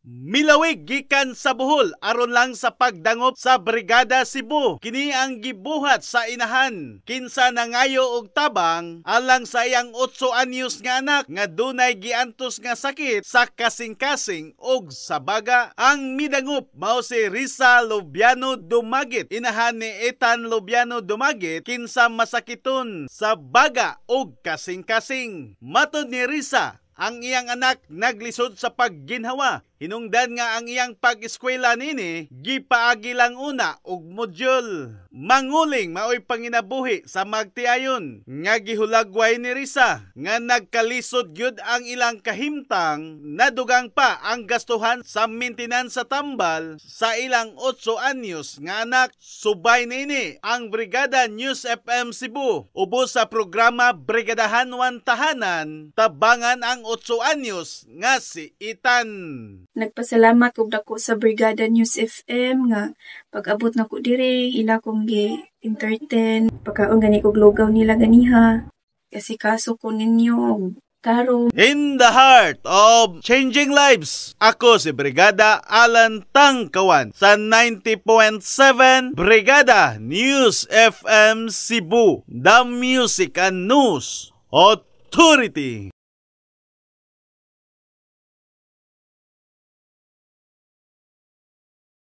Milawig gikan sa Bohol aron lang sa pagdangop sa Brigada Cebu. Kini ang gibuhat sa inahan kinsa nangayo og tabang alang sa iyang 8 anyos nga anak nga dunay giantos nga sakit sa kasing-kasing og sa baga. Ang midangop mao si Risa Lubiano Dumagit, inahan ni Ethan Lubiano Dumagit, kinsa masakiton sa baga og kasing-kasing. Matod ni Risa, ang iyang anak naglisod sa pagginhawa. Hinungdan nga ang iyang pag-eskwela nini gipaagi lang una og module. Manguling maoy panginabuhi sa magtiayon nga gihulagway ni Risa nga nagkalisod gyud ang ilang kahimtang, nadugang pa ang gastuhan sa maintenance sa tambal sa ilang 8 anyos nga anak. Subay nini ang Brigada News FM Cebu ubos sa programa Brigadahan Wan Tahanan, tabangan ang 8 anyos nga si Ethan. Nagpasalamat kog dako sa Brigada News FM nga pag-abot nako diri, ila kong gi-entertain. Pagkaon gani kog lugaw nila ganiha. Kasi kaso ko ninyo tarong. In the heart of changing lives, ako si Brigada Alan Tangkawan sa 90.7 Brigada News FM Cebu, the Music and News Authority.